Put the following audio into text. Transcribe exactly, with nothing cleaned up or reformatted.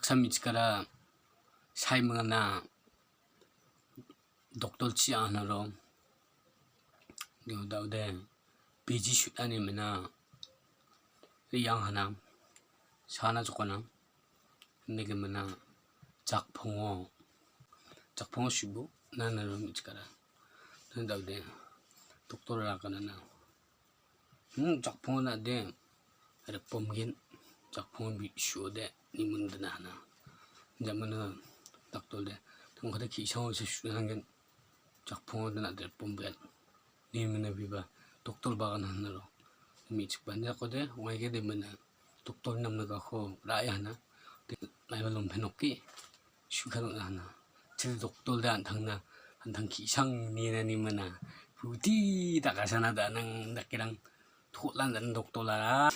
Sam mitchikara sai mingana doktor chi anaro. Yo daude biji sutani mina riang hana sana chokana. Nigi mina jakpongo, jakpongo subo nanaro mitchikara. Yo daude doktor rakanana. Hmm, jakpongo nade ripomgin, jakpongo bi suode nimun dina hana. Jamana doktor de tongkade ki·sango se suangen jakpongo nade ripomgin. Nimuna biba doktor bagan hanaro. Mitchikba jakode waige de mina doktor namna gako ra·e hana. Maiba lompen oke. Sukarang hana. Cil doktor da antangna, antang ki·sang nina nimana. Puti takasana da nang dakerang. Toklan dan doktor lara.